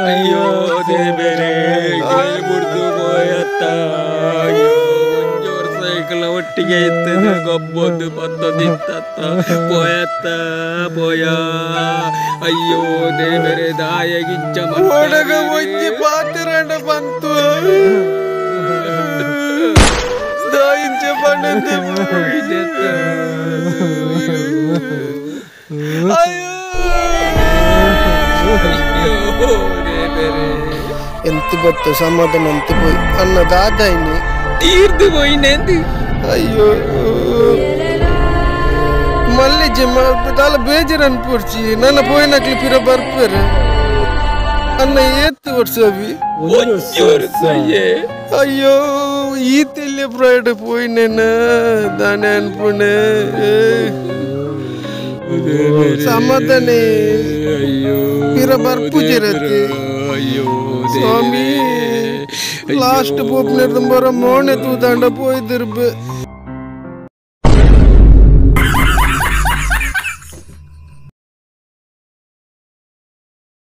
ಅಯ್ಯೋ ದೇವೆರೇ, ಬುಡ್ದು ಪೋಯತ್ತ. ಅಯ್ಯೋ, ಒಂಜಿ ವರ್ಷ ಎಂಕಲ್ನ ಒಟ್ಟಿಗೆ ಇತ್ತದು, ಗೊಬ್ಬೊಂದು ಪತ್ತೊಂದಿತ್ತತ್ತ, ಪೋಯತ್ತ ಪೋಯ. ಅಯ್ಯೋ ದೇವೆರೇ, ದಾಯೆಗಿಂಚ ಓಡಗ ಒಂಜಿ ಪಾತೆರಂಡ ಬಂತು ದಾಯಿಂಚ ಪಂಡಂತೆ. ಅಯ್ಯೋ ಅಯ್ಯೋ ದೇವೆರೇ, ಎಂತ ಗೊತ್ತು ಸಮಾಧಾನ ಅಂತ ಪೋಯಿ ಅನ್ನ ದಾದಾಯಿನಿ ತೀರ್ದು ಪೋಯಿನೆಂದು. ಅಯ್ಯೋ ಮಲ್ಲಿ ಜಿಮ್ಮ ದಾಲ ಬೇಜಾರ್ ಅನ್ಪುರ್ಚಿ, ನನ್ನ ಪೋಯಿನಕ್ಲಿ ಪಿರ ಬರ್ಪೇರು. ಅನ್ನ ಏತ್ ವರ್ಷ ಅವಿ? ಒಂಜಿ ವರ್ಷ. ಅಯ್ಯೋ, ಈ ತೆಲ್ಯ ಪ್ರಾಯಡ್ ಪೋಯಿನೇನ ದಾನೆ ಅನ್ಪುಣೆ. ಸಮಾಧಾನೆ. ಅಯ್ಯೋ, ಪಿರ ಬರ್ಪುಜಿರತ್ತೆ. ಅಯ್ಯೋ ಸ್ವಾಮಿ, ಲಾಸ್ಟ್ ಪೋಪ್ನೆರ್ದು ಬರ ಮೋಣೆ ತೂದಾಂಡ ಪೋಯ್ದಿರ್ಬೆ.